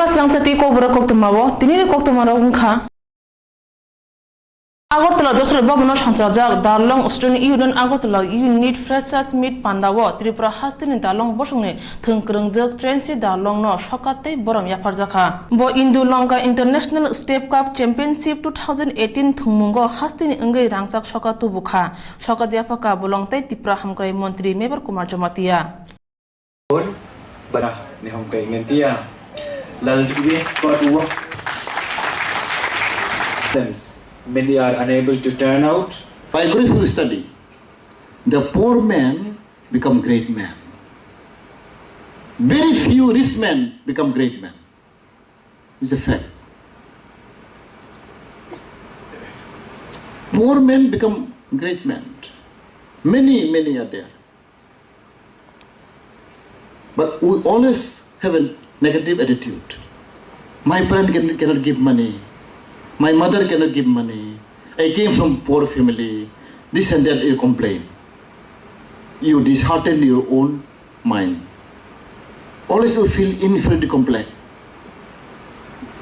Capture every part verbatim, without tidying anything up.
Srangchati kokborok koktwmao tinini koktwmarok wngkha. Agartala Dosra Bhavan-o songchajak Darlong Student Union Agartala Unit Freshers Meet pandao Tripura hasteni Darlong bosongni thwng kwrwngjak Trency Darlongno sokat tei borom yapharjakha. Bo Indu Lanka International Step Cup Championship two thousand eighteen thwngmungo hasteni wngwi rangchak sokat tubukha. Sokat yaphakha bolong tei Tripura Hamkrai Montri Mebar Kumar Jamatia. Bana nihom kai ngentia. Lal dibe kotwo. Many are unable to turn out. Biography you study. The poor man become great man. Very few rich men become great men. It's a fact. Poor men become great men. Many, many are there. But we always have a negative attitude. My parent can, cannot give money. My mother cannot give money. I came from poor family. This and that you complain. You dishearten your own mind. Always you feel inferiority complex.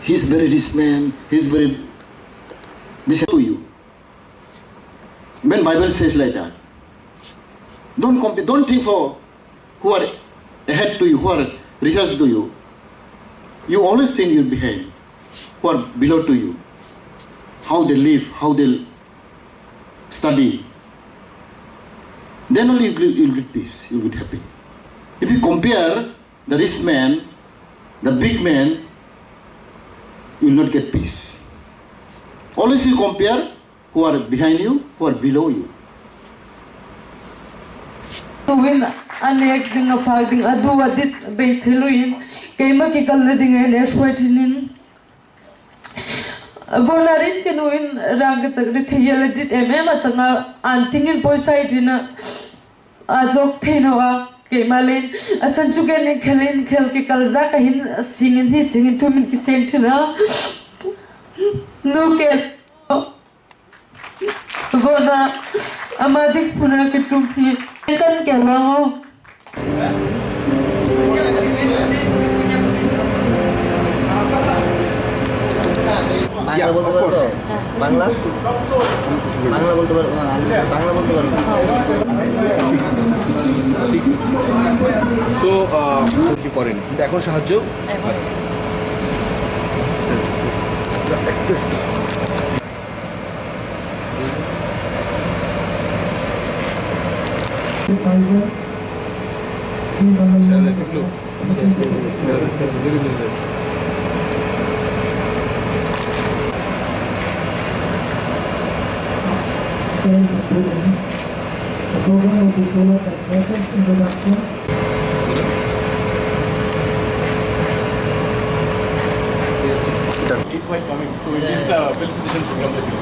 He's very rich man. He's very this to you. When Bible says like that, don't compare, don't think for who are ahead to you, who are research to you. You always think you're behind, who are below to you, how they live, how they study. Then only you will, you will get peace, you will get happy. If you compare the rich man, the big man, you will not get peace. Always you compare who are behind you, who are below you. Win anek ding a fak ding a du a dit bei seluin keima ki kal na ding a ne shwai tinin. Bona rin ke nuin rang ke chakri thei yala dit em em a changa an tingin poisa i dina. Ajok theino a kemalin asan chuken ni khelin khel ke kaljak a hin singin hi singin thumin ki seng thina. No ke bona amadik phuna ke tum hi kan ke lao. Bangla বলতে পারো তো? বাংলা? বাংলা বলতে পারো? না, আমি বাংলা বলতে পারো না। So, আহ, কি করেন? কিন্তু এখন সাহায্য? এখন। আচ্ছা। The program will be followed by fresher's introduction. It's quite coming. So it is the felicitation program that you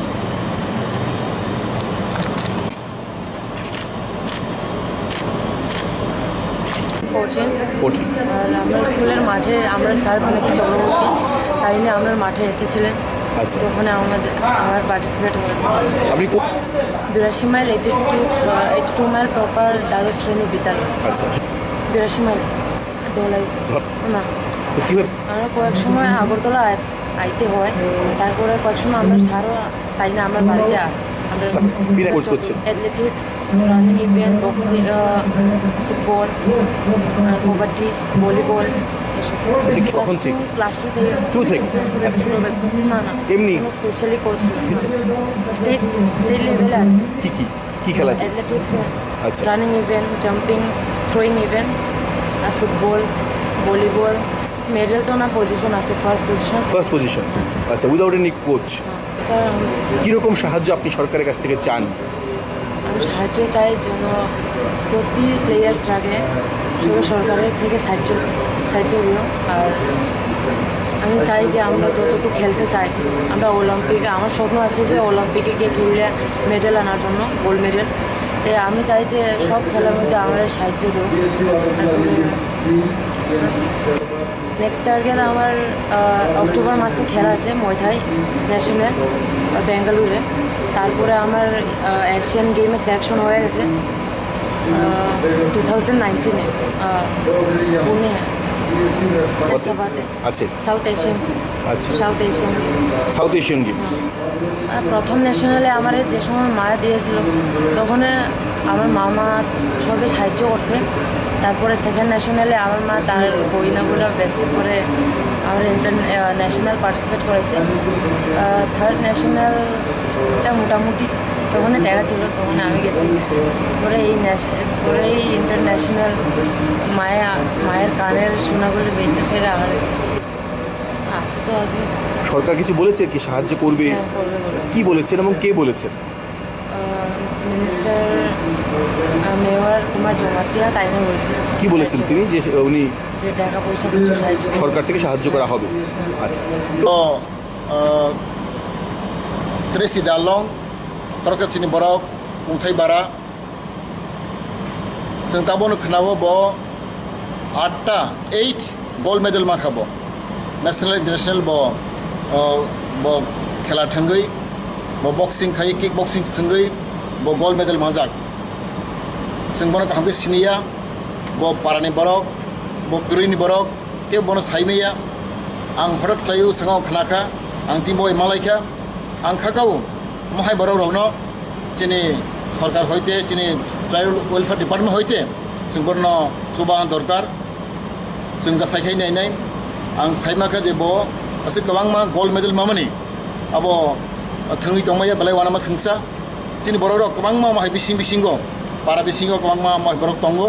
fourteen. Fourteen. আর আমরা স্কুলের মাঠে, আমরা স্যার পিনাকি চক্রবর্তী, তাই নিয়ে আমরা মাঠে এসেছিলেন। আচ্ছা। তো ওখানে আমাদের, আমার পার্টিসিপেট হয়েছে। আপনি কো- বিরাশি মাইল, এইটি টু, আহ, এইটি টু মাইল প্রপার দ্বাদশ শ্রেণী বিদ্যালয়। আচ্ছা। বিরাশি মাইল। ধলাই। ধ- না। তো কিভাবে? আমরা কয়েক সময় আগরতলা আই-, আইতে হয়, তারপরে কয়েক সময় আমরা স্যারও তাই না, আমরা বাড়িতে আ-, আমরা স্যার, বিনা কোচ করছেন? অ্যাথলেটিক্স, রানিং ইভেন্ট, বক্সিং, আহ, ফুটবল, আর কবাডি, ভলিবল, এসব। এটা কি কখন ক্লাস টু, থেকে? ক্লাস টু থেকে। টু থেকে? আচ্ছা। না, না। এমনি? কোনো স্পেশালি কোচ না। কিসে? স্টেট, স্টেট লেভেলে আছে। কি কি? কি খেলা? অ্যাথলেটিক্সে, আচ্ছা। Running event, jumping, throwing event, আর ফুটবল, ভলিবল। মেডেল তো না, পজিশন আছে, ফার্স্ট পজিশন। First position. আচ্ছা, উইদাউট এনি কোচ। স্যার, আমি কিরকম সাহায্য আপনি সরকারের কাছ থেকে চান? আমি সাহায্য চাই যেন প্রতি প্লেয়ার্সরাকে সবাই সরকারের থেকে সাহায্য, সাহায্য দিও। আর আমি চাই যে আমরা যতটুকু খেলতে চাই, আমরা অলিম্পিকে, আমার স্বপ্ন আছে যে অলিম্পিকে গিয়ে খেললে মেডেল আনার জন্য, গোল্ড মেডেল। তাই আমি চাই যে সব খেলার মধ্যে আমরা সাহায্য দেবো। নেক্সট টার্গেট আমার, আহ, অক্টোবর মাসে খেলা আছে ময়থাই ন্যাশনাল, আহ, বেঙ্গালুরে। তারপরে আমার, আহ, এশিয়ান গেমে সিলেকশন হয়ে গেছে, আহ, টু থাউজেন্ড নাইনটিনে, আহ, পুনে। দেশাবাদে। আচ্ছা। South Asian. আচ্ছা। South Asian game. South Asian games. আর প্রথম ন্যাশনালে আমার যে সময় মায়া দিয়েছিল, তখন আমার মামা সবে সাহায্য করছে। তারপরে সেকেন্ড ন্যাশনালে আমার মা তার গয়নাগুলো বেচে করে আমার ইন্টার-, আহ, ন্যাশনাল পার্টিসিপেট করেছে। আহ, থার্ড ন্যাশনালটা মোটামুটি তখন টাকা ছিল, তখন আমি গেছি। পরে এই ন্যাশ-, পরে এই ইন্টারন্যাশনাল মায়া, মায়ের কানের সোনাগুলো বেচে সেটা আমার গেছে। আছে তো আছে। সরকার কিছু বলেছে কি সাহায্য করবে? হ্যাঁ, করবে বলেছে। কি বলেছেন এবং কে বলেছেন? আহ, মিনিস্টার, আহ, মেওয়ার কুমার জমাতিয়া তাই নিয়ে বলছিল। কি বলেছেন সাহায্য। তিনি যে উনি যে টাকা পয়সা কিছু সাহায্য করবে। সরকার থেকে সাহায্য করা হবে? আচ্ছা। O, ah, Tracy Dalong, torokhe chini borok, Kungthai Bara. Chwng tabukno khwnao bo atta, eight gold medal mankha bo. National, international bo, ah, bo khela thwngwi, bo boxing khai, kick boxing thwngwi, bo gold medal manjak. Chwng bono kaham khe siniya, bo parani borok, bo kwrwini borok, kebo bono saimaya. Ang horat khlaio, swngao khnakha, ang tini bo malaikha, ang khakao, mohai borok rokno chini sorkar hoite, chini tribal welfare department hoite, chwng bono chuba dorkar, chwng jasai khai nainai. Ang saimakha je bo aswk kwbangma gold medal mamani, abo thwngwi tongmaya belai uanama swngsa. Chini borok rok kwbangma mohai bising bisingo, para bisingo kwbangma mohai borok tongo,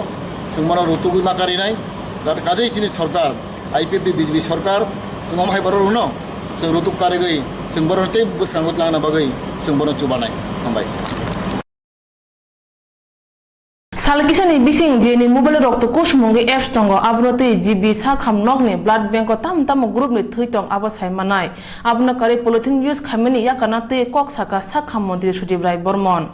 chwng bono rutugwi ma karinai. Jate kajai chini sorkar, I P F T B J P sorkar, chwng omo hai borok rwno chwng rutuk karigwi chwng borokno tei bwskango tlangna bagwi chwng bono chubanai. Hambai. Sal kisani bising jeni mobile rok to kusmungwi apps tongo, abono tei G B sakham nokni blood bank o tamo tamo group ni thwi tong abo sai manai. Abono karwi polythene use khaimani yakana tei kok saka sakham montri Sudip Rai Bormon.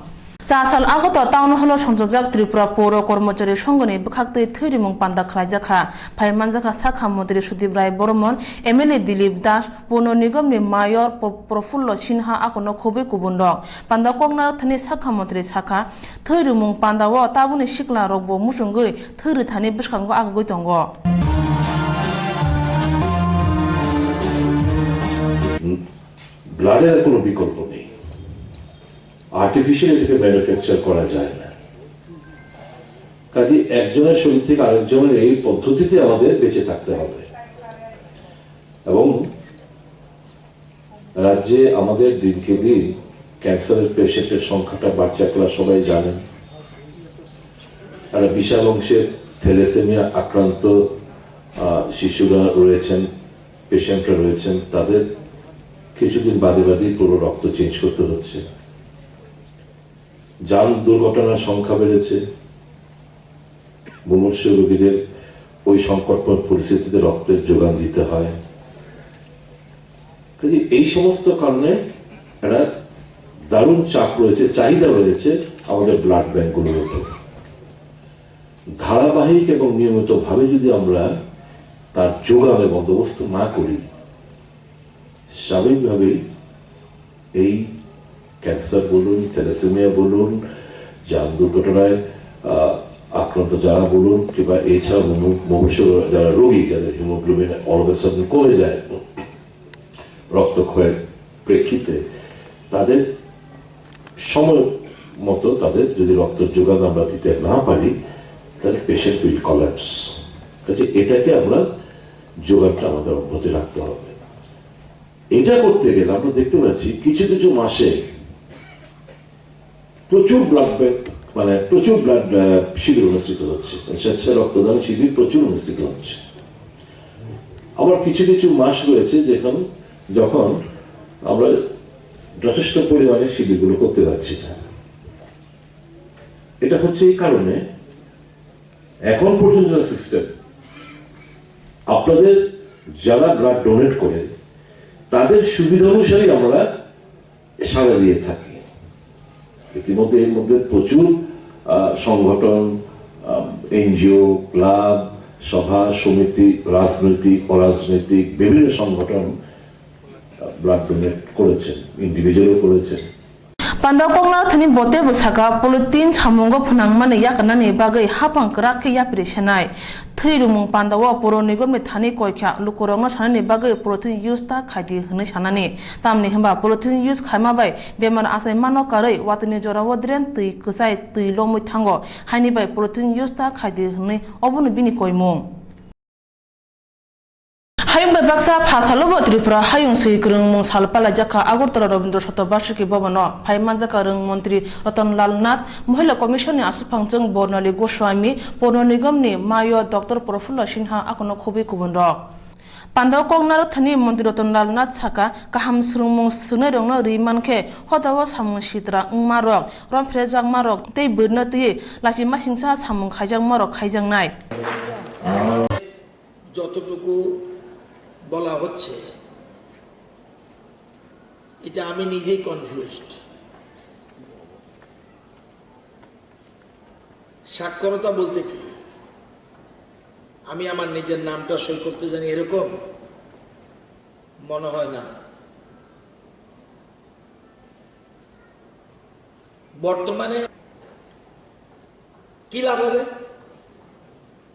Cha sal agoto town hall-o songchojak Tripura Poro Kormochari Songhoni bwkhaktwi thwi rimung panda khlaijakha. Phai manjakha sakha montri Sudip Rai Boromon, M L A Dilip Das, Purno Nigomni mayor Pro-, Profullo Sinha akono khobwi kubunrok. Panda koknaro thani sakha montri sakha, thwi rimung pandao tabukni siklarokbo muchungwi thwi rwthani bwskango agagwi tongo. ব্লাডের কোনো বিকল্প নেই। আর্টিফিশিয়াল এটাকে ম্যানুফ্যাকচার করা যায় না। কাজে একজনের শরীর থেকে আরেকজনের এই পদ্ধতিতে আমাদের বেঁচে থাকতে হবে। এবং রাজ্যে আমাদের দিনকে দিন ক্যান্সারের পেশেন্টের সংখ্যাটা বাড়ছে, আপনারা সবাই জানেন। একটা বিশাল অংশের থ্যালাসেমিয়া আক্রান্ত, আহ, শিশুরা রয়েছেন, পেশেন্টরা রয়েছেন, তাদের কিছুদিন বাদে বাদেই পুরো রক্ত চেঞ্জ করতে হচ্ছে। যান দুর্ঘটনার সংখ্যা বেড়েছে, মুমূর্ষু রোগীদের ওই সংকটময় পরিস্থিতিতে রক্তের যোগান দিতে হয়। কাজে এই সমস্ত কারণে একটা দারুণ চাপ রয়েছে, চাহিদা রয়েছে আমাদের ব্লাড ব্যাংকগুলোর উপর। ধারাবাহিক এবং নিয়মিতভাবে যদি আমরা তার যোগানের বন্দোবস্ত না করি, স্বাভাবিকভাবেই এই ক্যান্সার বলুন, থ্যালাসেমিয়া বলুন, যান দুর্ঘটনায়, আহ, আক্রান্ত যারা বলুন, কিংবা এছাড়া মুমূ-, মুমূর্ষু যারা রোগী, যাদের haemoglobin all of a sudden কমে যায় রক্তক্ষয়ের প্রেক্ষিতে, তাদের সময় মতো তাদের যদি রক্ত যোগান আমরা দিতে না পারি, তাহলে পেশেন্ট উইল কলাপস। কাজে এটাকে আমরা যোগানটা আমাদের অব্যাহত রাখতে হবে। এটা করতে গেলে আমরা দেখতে পাচ্ছি কিছু কিছু মাসে প্রচুর ব্লাড ব্যাংক, মানে প্রচুর ব্লাড, আহ, শিবির অনুষ্ঠিত হচ্ছে, মানে স্বেচ্ছায় রক্তদান শিবির প্রচুর অনুষ্ঠিত হচ্ছে। আবার কিছু কিছু মাস রয়েছে যেখানে, যখন আমরা যথেষ্ট পরিমাণে শিবিরগুলো করতে পারছি না। এটা হচ্ছে এই কারণে এখন পর্যন্ত যে সিস্টেম, আপনাদের যারা ব্লাড ডোনেট করে, তাদের সুবিধা অনুসারে আমরা সাড়া দিয়ে থাকি। ইতিমধ্যে এর মধ্যে প্রচুর, আহ, সংগঠন, আহ, এনজিও, ক্লাব, সভা, সমিতি, রাজনৈতিক, অরাজনৈতিক বিভিন্ন সংগঠন, আহ, ব্লাড ডোনেট করেছেন, ইন্ডিভিজুয়ালও করেছেন। Panda kokna thani bo teibo saka, polythene samungo phwnangmani yakarnani bagwi haphang kwrak khe yapri senai. Thwi rwmung pandao Puro Nigomni thani koikha lukurokno sanani bagwi polythene use ta khaidi hwnwi sanani. Tamni hwnba polythene use khaima bai bemar achaimano karwi watwini jorao drain twi kwchai twi lomwi thango, haini bai polythene use ta khaidi hwnwi obono bini koimung. Hayung bai baksa pha salo bo Tripura hayung swi kwrwngmung sal palaijak kha Agartala Rabindra Shatobarshiki Bhavan-o. Phai manjak kha Rwng Montri Ratan Lal Nath, Mohila Commission ni aswphangjwng Bornali Goswami, Puro Nigom ni Mayor Doctor Prafulla Sinha, akono khobwi kubun rok. Pandao kok narwk thani Montri Ratan Lal Nath saka, kaham swrwngmung swrwngnairokno ri man khe hodao samung sitra wngma rok, romphrejakma rok tei bwrwino twiwi lachi masingcha samung khaijakma rok khaijaknai. যতটুকু বলা হচ্ছে, এটা আমি নিজেই কনফিউজড। সাক্ষরতা বলতে কি? আমি আমার নিজের নামটা সই করতে জানি এরকম? মনে হয় না। বর্তমানে কি লাভ হবে?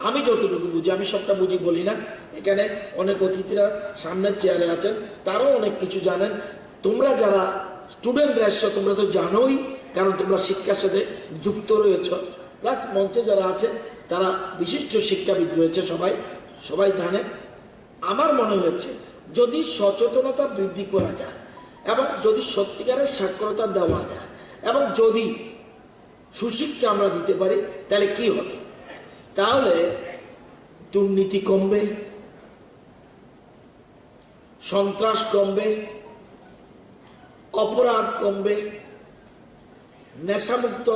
আমি যতটুকু বুঝি, আমি সবটা বুঝি বলি না। এখানে অনেক অতিথিরা সামনের চেয়ারে আছেন, তারাও অনেক কিছু জানেন। তোমরা যারা স্টুডেন্ট এসছো, তোমরা তো জানোই, কারণ তোমরা শিক্ষার সাথে যুক্ত রয়েছো। প্লাস মঞ্চে যারা আছে, তারা বিশিষ্ট শিক্ষাবিদ রয়েছে, সবাই, সবাই জানে। আমার মনে হয়েছে, যদি সচেতনতা বৃদ্ধি করা যায় এবং যদি সত্যিকারের সাক্ষরতা দেওয়া যায় এবং যদি সুশিক্ষা আমরা দিতে পারি, তাহলে কি হবে? তাহলে দুর্নীতি কমবে, সন্ত্রাস কমবে, অপরাধ কমবে, নেশামুক্ত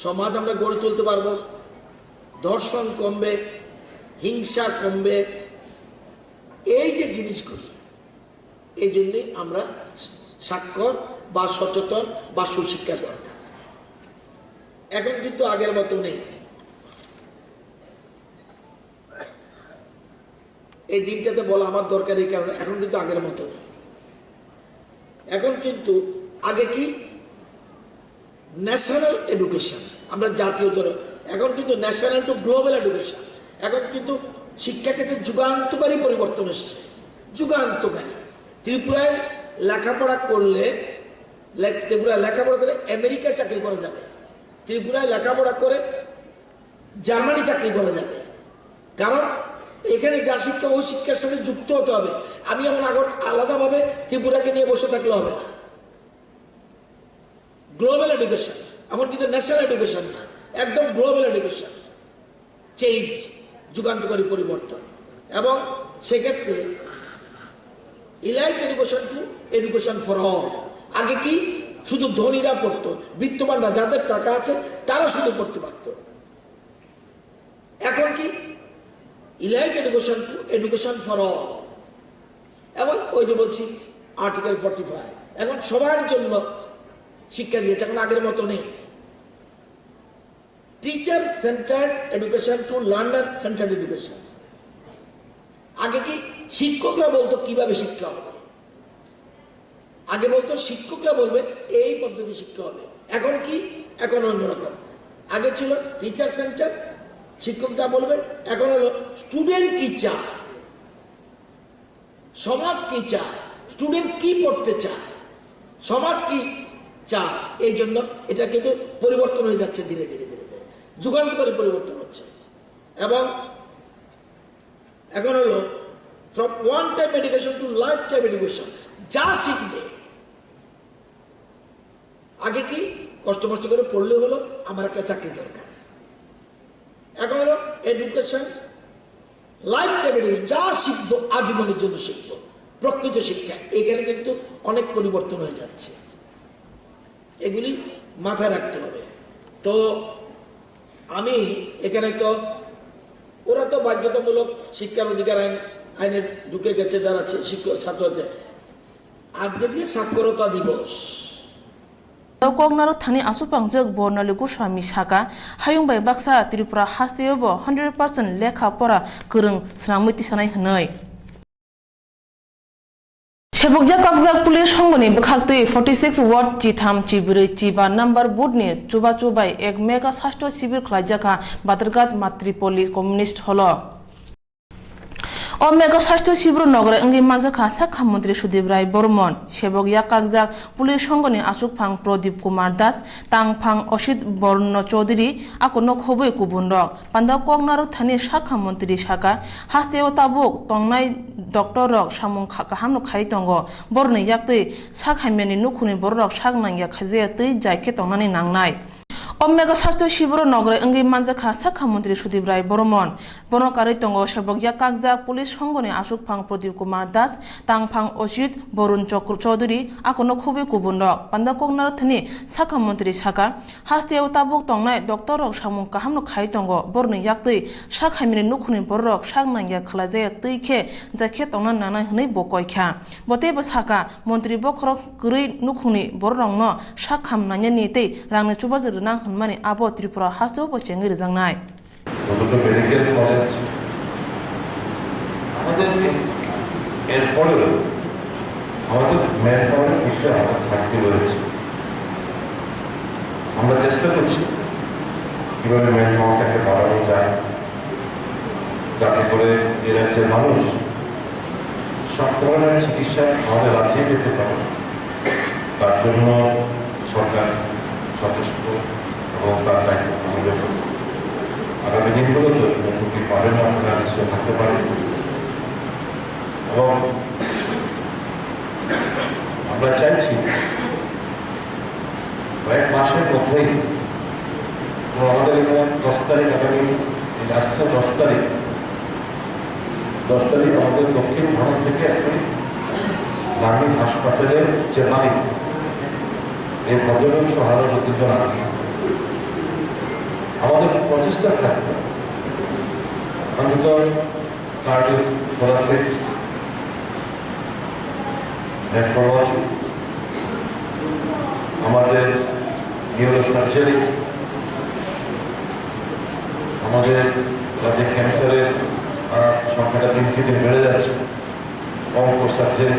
সমাজ আমরা গড়ে তুলতে পারবো, ধর্ষণ কমবে, হিংসা কমবে। এই যে জিনিসগুলি, এই জন্যই আমরা স্বাক্ষর বা সচেতন বা সুশিক্ষা দরকার। এখন কিন্তু আগের মতো নেই। এই দিনটাতে বলা আমার দরকার এই কারণে, এখন কিন্তু আগের মতো নেই। এখন কিন্তু আগে কি ন্যাশনাল এডুকেশন, আমরা জাতীয় জনক, এখন কিন্তু ন্যাশনাল টু গ্লোবাল এডুকেশন। এখন কিন্তু শিক্ষাক্ষেত্রে যুগান্তকারী পরিবর্তন এসেছে, যুগান্তকারী। ত্রিপুরায় লেখাপড়া করলে, লে-, ত্রিপুরায় লেখাপড়া করে আমেরিকায় চাকরি করা যাবে, ত্রিপুরায় লেখাপড়া করে জার্মানি চাকরি করা যাবে। কারণ এখানে যা শিক্ষা, ওই শিক্ষার সাথে যুক্ত হতে হবে। আমি এখন আগর আলাদাভাবে ত্রিপুরাকে নিয়ে বসে থাকলে হবে না। গ্লোবাল এডুকেশন, এখন কিন্তু ন্যাশনাল এডুকেশন না, একদম গ্লোবাল এডুকেশন। চেঞ্জ, যুগান্তকারী পরিবর্তন। এবং সেক্ষেত্রে elite education two education for all. আগে কি শুধু ধনীরা পড়তো, বিত্তবানরা, যাদের টাকা আছে, তারা শুধু পড়তে পারতো। এখন কি elite education two education for all. এবং ওই যে বলছি আর্টিকেল ফর্টি ফাইভ, এখন সবার জন্য শিক্ষা দিয়েছে, এখন আগের মতো নেই। Teacher centred education to learner centred education. আগে কি শিক্ষকরা বলতো কিভাবে শিক্ষা হবে, আগে বলতো শিক্ষকরা বলবে এই পদ্ধতি শিক্ষা হবে, এখন কি, এখন অন্যরকম। আগে ছিল টিচার সেন্টার, শিক্ষক যা বলবে, এখন হলো স্টুডেন্ট কি চায়, সমাজ কি চায়, স্টুডেন্ট কি পড়তে চায়, সমাজ কি চায়। এই জন্য এটা কিন্তু পরিবর্তন হয়ে যাচ্ছে ধীরে ধীরে ধীরে ধীরে, যুগান্তকারী পরিবর্তন হচ্ছে। এবং এখন হলো from one time education to life time education। যা শিখবে, আগে কি কষ্ট মষ্ট করে পড়লে হলো, আমার একটা চাকরি দরকার। এখন হলো এডুকেশন, লাইফ টাইম এডুকেশন, যা শিখবো আজীবনের জন্য শিখবো। প্রকৃত শিক্ষা, এখানে কিন্তু অনেক পরিবর্তন হয়ে যাচ্ছে, এগুলি মাথায় রাখতে হবে। তো আমি এখানে তো, ওরা তো বাধ্যতামূলক শিক্ষার অধিকার আইন, আইনে ঢুকে গেছে যারা ছি-, শিক্ষক, ছাত্র আছে। আজকে যে সাক্ষরতা দিবস, Koknaro thani aswk pangjak Bornali Goswami saka, hayung bai baksa Tripura hasteo bo hundred percent lekha pora kwrwng swnamwi tisanai hwnwi. Sebokya kakjak police songoni bwkhaktwi forty six ward chitham chibrwi chiba number booth ni chubachu bai ek mega sastho sibir khlaijakha Badharghat Matripoli Communist Hall o. O mega sastho sibir nogre wngwi manjakha sakha montri Sudip Rai Bormon, sebokya kakjak police songoni achukphang Pradip Kumar Das, tangphang Osit Borno Chaudhary, akono khobwi kubunrok. Panda kok narwk thani sakha montri saka, hasteo tabuk tongnai doctor rok samung kha-, kahamno khai tongo, borokni yaktwi sak hamyani nukhungni bororok sak nangya khajaya twi jai khe tongnani nangnai. O mega sastho sibiro nogre wngwi manjakha sakha montri Sudip Rai Boromon. Bono karwi tongo sebokya kakjak police songoni achukphang Pradip Kumar Das, tangphang Ojit Borun Chokr-, Chaudhary, akono khubui kubunrok. Panda kok narwk thani sakha montri saka, hasteo tabuk tongnai doctor rok samung kahamno khai tongo, borokni yaktwi sak hamyani nukhungni bororok sak nangya khwlaijaya twi khe jai khe tongna nangnai hwnwi bo koi kha. Bo teibo saka, montri bokhorok kwrwi nukhungni bororokno sak ham nangnani tei rangni chubachu rwnang hwnmani abo Tripura hasteo bo chengwi rwjaknai. অন্তত medical college আমাদের এ-, এরপরেও আমাদের ম্যান পাওয়ারের বিষয়ে আমাদের ঘাটতি রয়েছে। আমরা চেষ্টা করছি কীভাবে ম্যান পাওয়ারটাকে বাড়ানো যায়, যাতে করে এ রাজ্যের মানুষ সব ধরনের চিকিৎসা আমাদের রাজ্যে পেতে পারে। তার জন্য সরকার সচেষ্ট এবং তার দায়িত্ব পালন করবে। আগামী দিনগুলোতে নতুন পারেন আপনারা নিশ্চয় থাকতে পারেন। এবং আমরা চাইছি কয়েক মাসের মধ্যেই, এবং আমাদের এখানে দশ তারিখ, আগামী এই আসছে দশ তারিখ, দশ তারিখ আমাদের দক্ষিণ ভারত থেকে একটি নামী হাসপাতালে যে মালিক, এই ভদ্রলোক সহ আরো দুজন আসছে। আমাদের প্রচেষ্টা থাকবে, অন্তত কার্ডিও, থোরাসিক, নেফ্রোলজি, আমাদের নিউরোসার্জারি, আমাদের রাজ্যে ক্যান্সারের, আহ, সংখ্যাটা দিনকে দিন বেড়ে যাচ্ছে, অঙ্কো সার্জারি,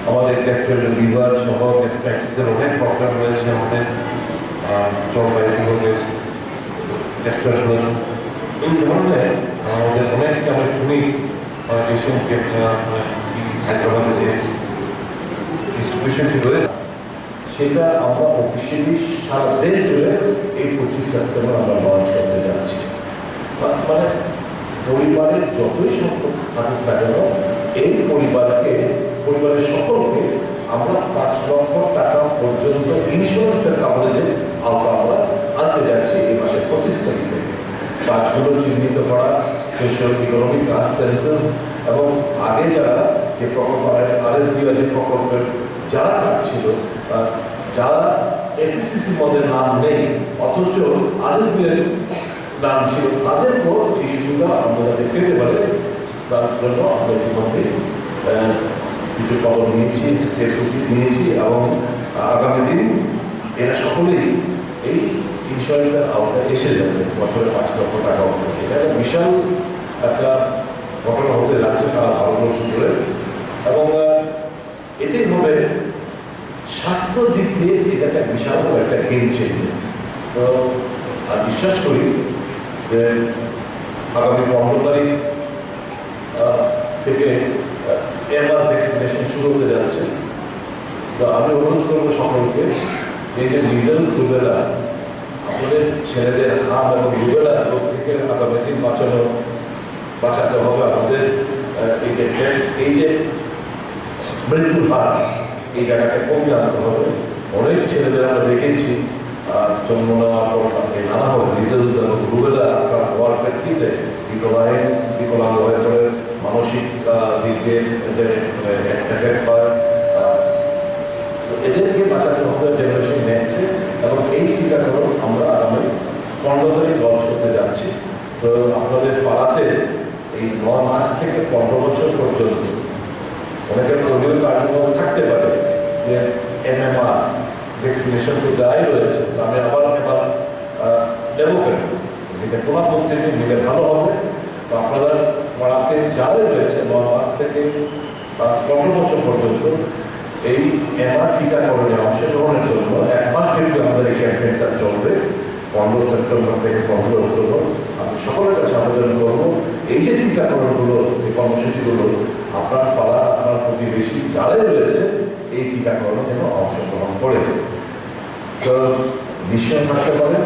আমাদের গ্যাস্ট্রো লিভার সহ গ্যাস্ট্রাইটিসের অনেক প্রবলেম রয়েছে আমাদের, আহ, জলপাইগুড়ি বিভাগের গ্যাস্ট্রোএন্টারোলজি। এই ধরনের আমাদের অনেক, আমরা শুনি, আহ, পেশেন্টকে, আহ, হায়দ্রাবাদে যে ইনস্টিটিউশনটি রয়েছে, সেটা আমরা অফিসিয়ালি সারা দেশ জুড়ে এই পঁচিশ সেপ্টেম্বর আমরা লঞ্চ করতে যাচ্ছি। মা-, মানে পরিবারের যতই সংখ্যক থাকুক না কেন, এই পরিবারকে, পরিবারের সকলকে আমরা পাঁচ লক্ষ টাকা পর্যন্ত ইন্স্যুরেন্সের কাভারেজের আওতা আমরা আনতে যাচ্ছি এই মাসের পঁচিশ তারিখ থেকে। কাজগুলো চিহ্নিত করা, সোশ্যাল ইকোনমিক কাজ সেন্সাস এবং আগে যারা যে প্রকল্প, আরএসবিওয়াই যে প্রকল্পের যারা কার্ড ছিল, আহ, যারা এসএসসিসির মধ্যে নাম নেই, অথচ আরএসবিওয়াই নাম ছিল, তাদেরকেও এই সুবিধা আমরা যাতে পেতে পারে, তার জন্য আমরা ইতিমধ্যেই, আহ, কিছু কদম নিয়েছি, স্টেপস নিয়েছি এবং আগামী দিন এরা সকলেই এই ইন্স্যুরেন্সের আওতায় এসে যাবে বছরে পাঁচ লক্ষ টাকা অবধি। এটা একটা বিশাল একটা ঘটনা হতে যাচ্ছে সারা ভারতবর্ষ জুড়ে। এবং, আহ, এটাই হবে স্বাস্থ্য দিক দিয়ে এটা একটা বিশাল বড় একটা গেম চেঞ্জার। তো, আর বিশ্বাস করি যে আগামী পনেরো তারিখ, আহ, থেকে, আহ, এমআর ভ্যাকসিনেশন শুরু হতে যাচ্ছে। তো আমি অনুরোধ করবো সকলকে, এই যে মিজলস, রুবেলা, আপনাদের ছেলেদের হাম এবং রুবেলা রোগ থেকে আগামী দিন বাঁচানো, বাঁচাতে হবে আমাদের। আহ, এই যে, এই যে মৃত্যুর হার, এই জায়গাটা কমিয়ে আনতে হবে। অনেক ছেলেদের আমরা দেখেছি, আহ, জন্ম নেওয়ার পর তাকে নানা ভাবে মিজলস এবং রুবেলা আক্রান্ত হওয়ার প্রেক্ষিতে বিকলায়-, বিকলাঙ্গ হয়ে পড়ে, মানসিক, আহ, দিক দিয়ে এদের, মানে, এফেক্ট হয়। আহ, তো এদেরকে বাঁচাতে হবে জেনারেশন নেক্সটে, এবং এই টিকাকরণ আমরা আগামী পনেরো তারিখ লঞ্চ করতে যাচ্ছি। তো আপনাদের পাড়াতে এই নয় মাস থেকে পনেরো বছর পর্যন্ত অনেকের পোলিও কার্ডের মধ্যে থাকতে পারে যে এমএমআর ভ্যাকসিনেশন তো দেওয়াই রয়েছে, তো আমি আবার এবার, আহ, নেবো কেন? এটা কোনো আপত্তি নেই, নিলে ভালো হবে। তো আপনারা পাড়াতে যারাই রয়েছে নয় মাস থেকে, আহ, পনেরো বছর পর্যন্ত এই এমআর টিকাকরণে অংশগ্রহণের জন্য এক মাস ব্যাপী আমাদের এই ক্যাম্পেইনটা চলবে। পনেরো সেপ্টেম্বর থেকে পনেরো অক্টোবর। আমি সকলের কাছে আবেদন করব, এই যে টিকাকরণগুলো, এই কর্মসূচিগুলো, আপনার পাড়া, আপনার প্রতিবেশী যারাই রয়েছে এই টিকাকরণে যেন অংশগ্রহণ করে। তো নিশ্চয় থাকতে পারেন।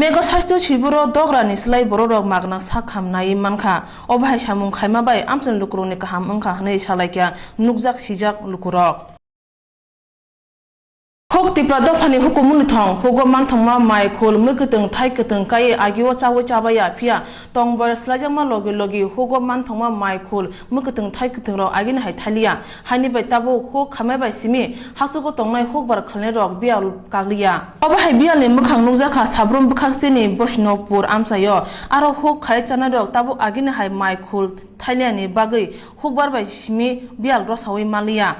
Mega sastho siboro dograni slai bororok magna sak ham nai mankha. Obo hai samung khaima bai amchwng lukurokni kaham wngkha hwnwi salaikha nukjak sijak lukurok. Huk Tipra dophani hukumu ni thong, hugo manthokma mai khul, mwkhwtwng thai kwtwng kaiwi agio chaui chabaiya, phiya tongbar slaijakma logi logi hugo manthokma mai khul, mwkhwtwng thai kwtwng rok agini hai thaliya. Haini bai tabuk huk khamai bai simi hachugo tongnai hukbar khlainai rok biyal kagliya. Obo hai biyal ni mwkhang nukjakha Sabrum bwkhaksteni Boishnopur amchaio. Aro huk khai chanai rok tabuk agini hai mai khul thaliya ni bagwi hukbar bai simi biyal rosaui maliya.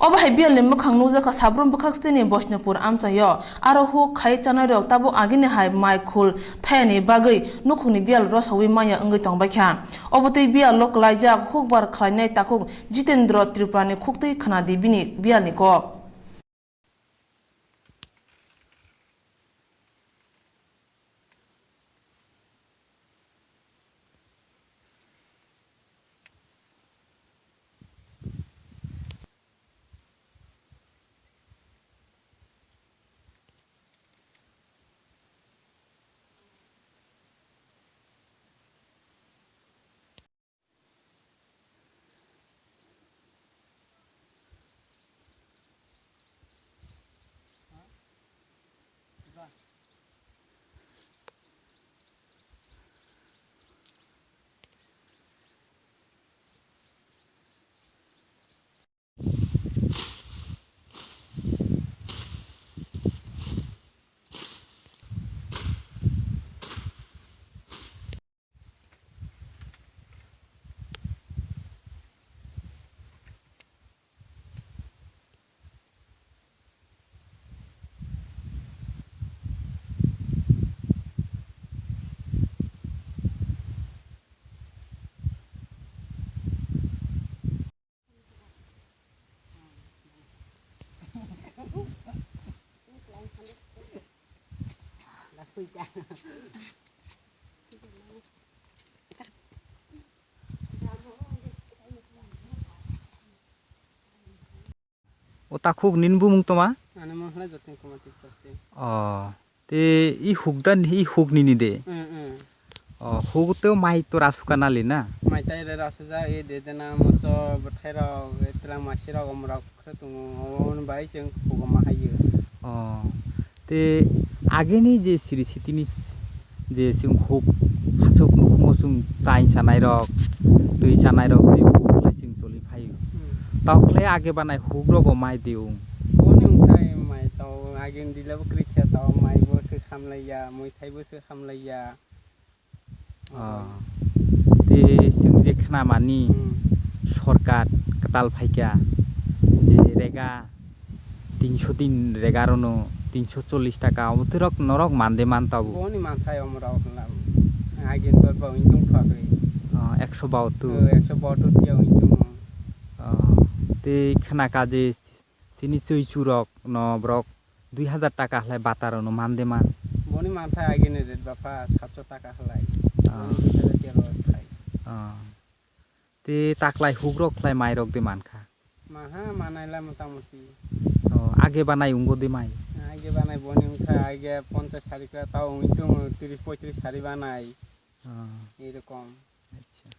Obo hai biyal ni mwkhang nukjakha Sabrum bwkhaksteni Boishnopur amchaio. Aro huk khai chanai rok tabuk agini hai mai khul thayani bagwi nukhungni biyal rosaui maya wngwi tongbaikha. Obo twi biyalo kwlaijak hukbar khlainai takhuk Jitendra Tripurani khuktwi khwnadi bini biyalni kok. O takhuk nini bumung toma? Ani mung hwnwi Jotin Kumar Tripura se. O, te i huk dan, i huk nini de? Mm, mm. O, huk teo mai to rasuka nali na? Mai tai re rasuja, e de dena moso bwthai rok, e twlang masi rok, omrok khe tongo, o hwn bai chwng huk ma hayo. O, Tei agini je siri sitini s-, je chwng huk hasuk nukhungo chwng tai chanai rok, twi chanai rok tei buklai chwng choli phaio. Hmm. Tokle age banai huk rogo mai diung. Boni wngthai mai tao agini dilabo kwrwi khe tao mai bo se hamlaiya, muithai bo se hamlaiya. Ah. Tei chwng je khna mani Hmm. sorkar kwtal phaikha je rega tinso din rega rono tinso chollish taka obo twrok norok mande man tabo. Boni manthai omorok hwnla agini dor ba wngtong thakwi. Ah, ekso bahatur. Oh, ekso bahatur tiya wngtong. Ah, tei khna kha je Chini chwi churok no borok dui hazar taka halai bata rok no man de man. Boni manthai agini rate bapha satso taka halai. Ah. Boni dui hazar tero thai. Ah. Te taklai huk rok khlai mai rok de man kha. Maha manai la mota moti. Oh, age banai ungo de mai. Age banai boni wngkha age ponchas sari khe tao wngwi tongo tris poitris sari banai. Ah. Erokom. Acha.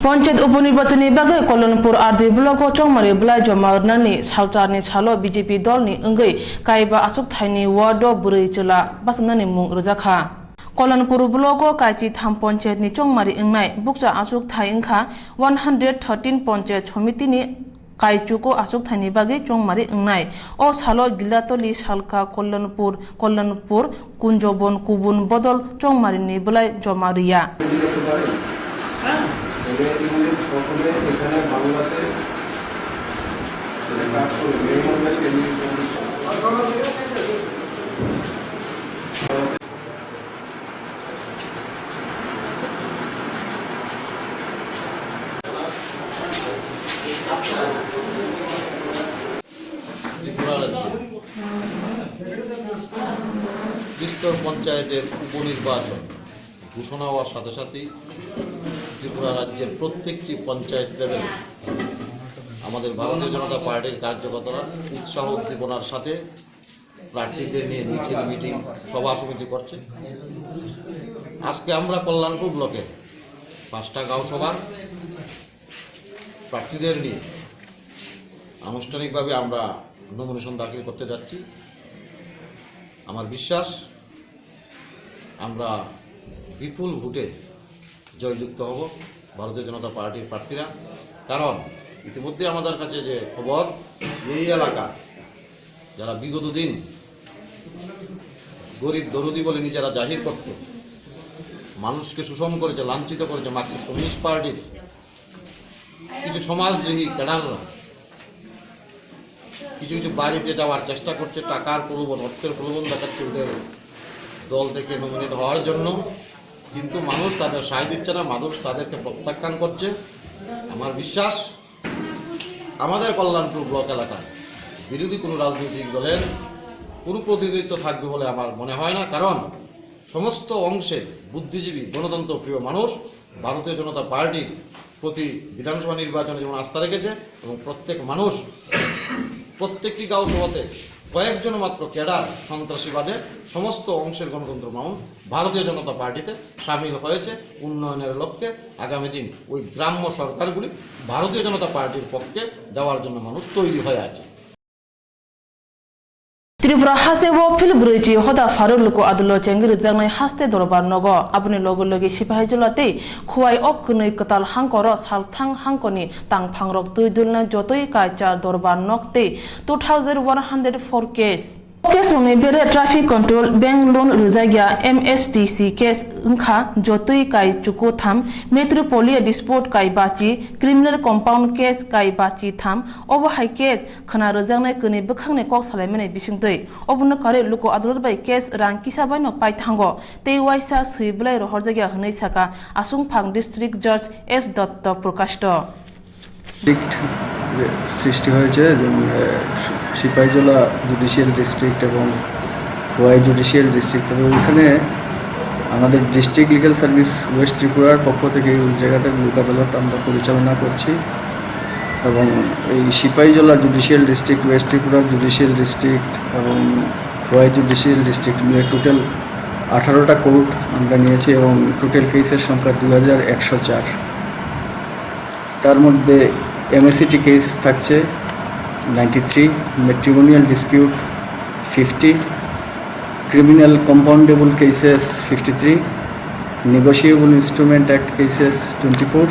Panchayat uponirbachonni bagwi Kolonpur R D block o chongmari bwlai joma rwnani salcharni salo B J P dolni wngwi kaiba achukthai ni ward o bwrwi chwla bachanani mung rwjakha. Kolonpur block o kaichi tham panchayat ni chongmari wngnai bukcha achukthai wngkha one hundred thirteen panchayat somiti ni kaichugo achukthai ni bagwi chongmari wngnai. O salo Gilatoli, Salka, Kolonpur, Kolonpur, Kunjobon, Kubun bodol chongmari ni bwlai joma rwya. ত্রিস্তর পঞ্চায়েতের উপনির্বাচন ঘোষণা হওয়ার সাথে সাথেই ত্রিপুরা রাজ্যের প্রত্যেকটি পঞ্চায়েত লেভেলে আমাদের ভারতীয় জনতা পার্টির কার্যকর্তারা উৎসাহ উদ্দীপনার সাথে প্রার্থীদের নিয়ে মিছিল, মিটিং, সভা সমিতি করছে। আজকে আমরা কল্যাণপুর ব্লকের পাঁচটা গাঁও সভার প্রার্থীদের নিয়ে আনুষ্ঠানিকভাবে আমরা নমিনেশন দাখিল করতে যাচ্ছি। আমার বিশ্বাস, আমরা বিপুল ভোটে জয়যুক্ত হব ভারতীয় জনতা পার্টির প্রার্থীরা। কারণ ইতিমধ্যে আমাদের কাছে যে খবর, এই এলাকা যারা বিগত দিন গরিব দরদি বলে নিজেরা জাহির করত, মানুষকে শোষণ করেছে, লাঞ্ছিত করেছে মার্কসিস্ট কমিউনিস্ট পার্টির কিছু সমাজদ্রোহী ক্যাডাররা, কিছু কিছু বাড়িতে যাওয়ার চেষ্টা করছে, টাকার প্রলোভন, অর্থের প্রলোভন দেখাচ্ছে ওদের দল থেকে নমিনেট হওয়ার জন্য। কিন্তু মানুষ তাদের সায় দিচ্ছে না, মানুষ তাদেরকে প্রত্যাখ্যান করছে। আমার বিশ্বাস, আমাদের কল্যাণপুর ব্লক এলাকায় বিরোধী কোনো রাজনৈতিক দলের কোনো প্রতিনিধিত্ব থাকবে বলে আমার মনে হয় না। কারণ সমস্ত অংশের বুদ্ধিজীবী, গণতন্ত্র প্রিয় মানুষ ভারতীয় জনতা পার্টির প্রতি বিধানসভা নির্বাচনে যেমন আস্থা রেখেছে এবং প্রত্যেক মানুষ প্রত্যেকটি গাঁও সভাতে কয়েকজন মাত্র ক্যাডার সন্ত্রাসীবাদে সমস্ত অংশের গণতন্ত্র মানুষ ভারতীয় জনতা পার্টিতে সামিল হয়েছে উন্নয়নের লক্ষ্যে। আগামী দিন ওই গ্রাম্য সরকারগুলি ভারতীয় জনতা পার্টির পক্ষে দেওয়ার জন্য মানুষ তৈরি হয়ে আছে। Tripura haste o phil brwichi hoda pharo luku adolo chengwi rwjaknai haste dorbar nogo. Aboni loge loge Sipahijola tei Khowai o kwnwi kwtal hangkoro salthang hangkoni tangphangrok twi dulna jotoi kaichar dorbar nok tei two thousand one hundred four case. O case rokni bere traffic control, bank loan rwjakya, M S T C case wngkha jotoi kai chuku tham, metropolia dispute kai bachi, criminal compound case kai bachi tham, obo hai case khwna rwjaknai kwnwi bwkhakni kok salaimani bisingtwi. Obono karwi luku adolot bai case rang kisa baino paithango tei uaisa swi bwlai rohorjakya hwnwi sakha Aswngphang District Judge S Dotto Prokashto. District সৃষ্টি হয়েছে, যেমন, আহ, Sepahijala judicial district এবং Khowai judicial district. তবে ওইখানে আমাদের district legal service West ত্রিপুরার পক্ষ থেকে ওই জায়গাতে লোক আদালত আমরা পরিচালনা করছি এবং এই Sipahijala judicial district, west Tripura judicial district এবং খোয়াই জুডিশিয়াল ডিস্ট্রিক্ট মিলে টোটাল আঠারোটা কোর্ট আমরা নিয়েছি এবং টোটাল কেসের সংখ্যা দুই হাজার একশো চার। তার মধ্যে এমএসইটি কেস থাকছে ninety three, matrimonial dispute fifty, criminal compoundable cases fifty three, negotiable instrument act cases twenty four.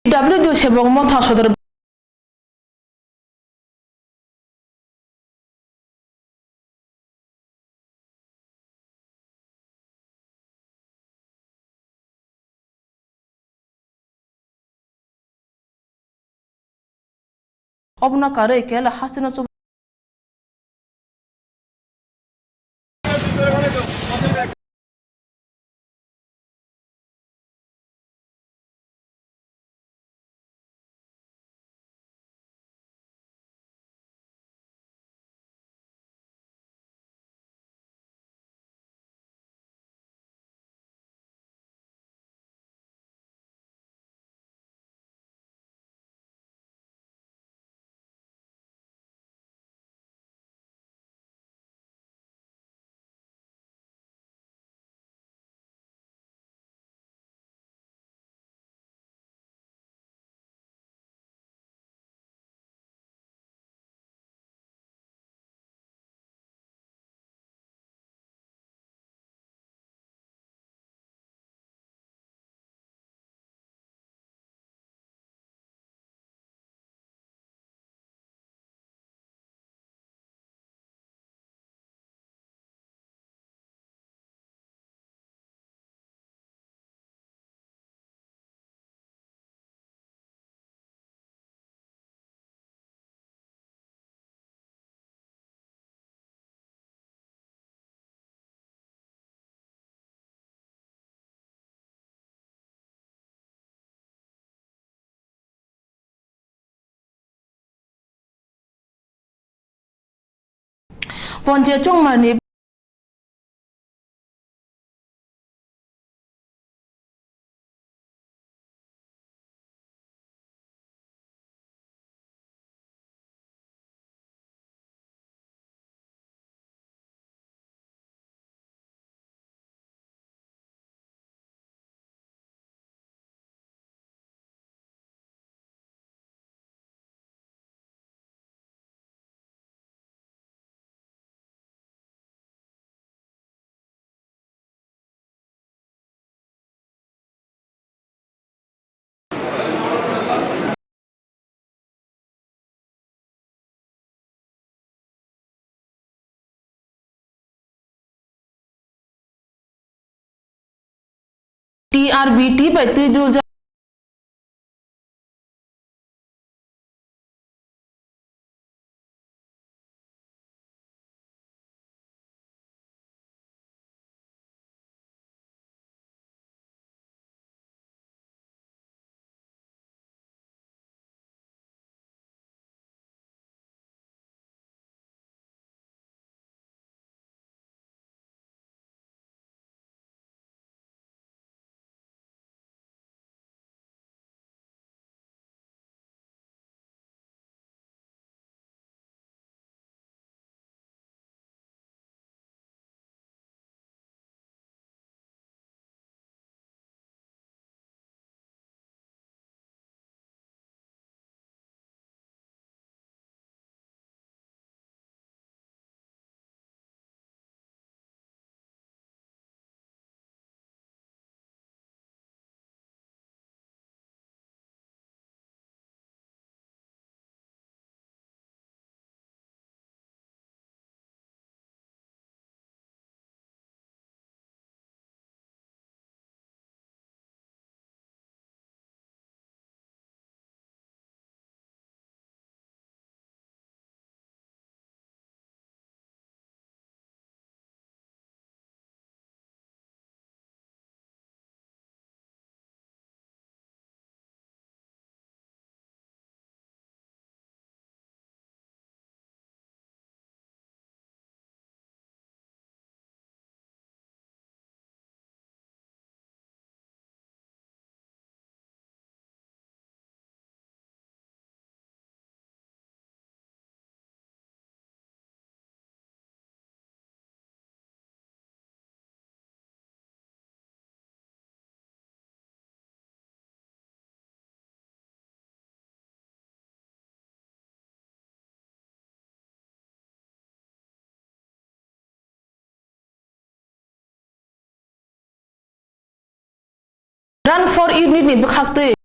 W D O Sebok Motha sodor Obono karwi kela hasteno chuba. Ponche chongmani T R B T bai twi dul jak. Run for unit ni bwkhaktwi.